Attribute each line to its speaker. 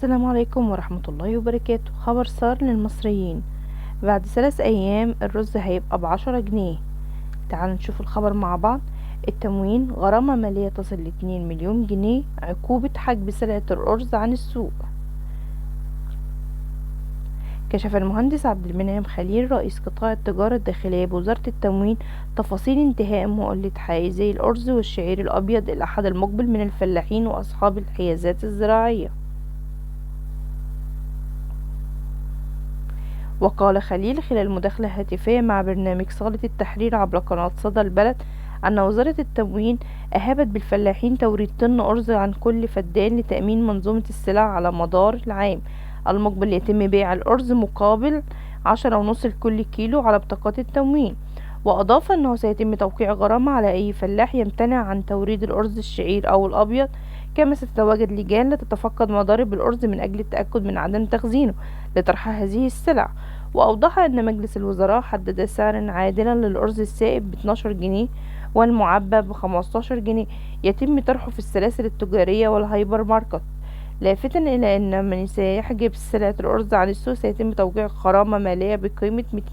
Speaker 1: السلام عليكم ورحمة الله وبركاته. خبر سار للمصريين: بعد 3 أيام الرز هيبقى ب10 جنيه. تعالوا نشوف الخبر مع بعض. التموين: غرامة مالية تصل ل2 مليون جنيه عقوبة حجب سلعة الأرز عن السوق. كشف المهندس عبد المنعم خليل رئيس قطاع التجارة الداخلية بوزارة التموين تفاصيل انتهاء مؤلة حيزي الأرز والشعير الأبيض الأحد المقبل من الفلاحين وأصحاب الحيازات الزراعية. وقال خليل خلال مداخلة هاتفية مع برنامج صالة التحرير عبر قناة صدى البلد أن وزارة التموين أهابت بالفلاحين توريد طن أرز عن كل فدان لتأمين منظومة السلع على مدار العام المقبل. يتم بيع الأرز مقابل 10.5 لكل كيلو على بطاقات التموين. وأضاف أنه سيتم توقيع غرامة على أي فلاح يمتنع عن توريد الأرز الشعير أو الأبيض، كما ستتواجد لجان لتتفقد مضارب الأرز من أجل التأكد من عدم تخزينه لطرح هذه السلع. وأوضح أن مجلس الوزراء حدد سعرا عادلا للأرز السائب ب12 جنيه والمعبى ب15 جنيه يتم طرحه في السلاسل التجارية والهايبر ماركت، لافتا إلى أن من سيحجب سلعة الأرز عن السوق سيتم توقيع غرامة مالية بقيمة 100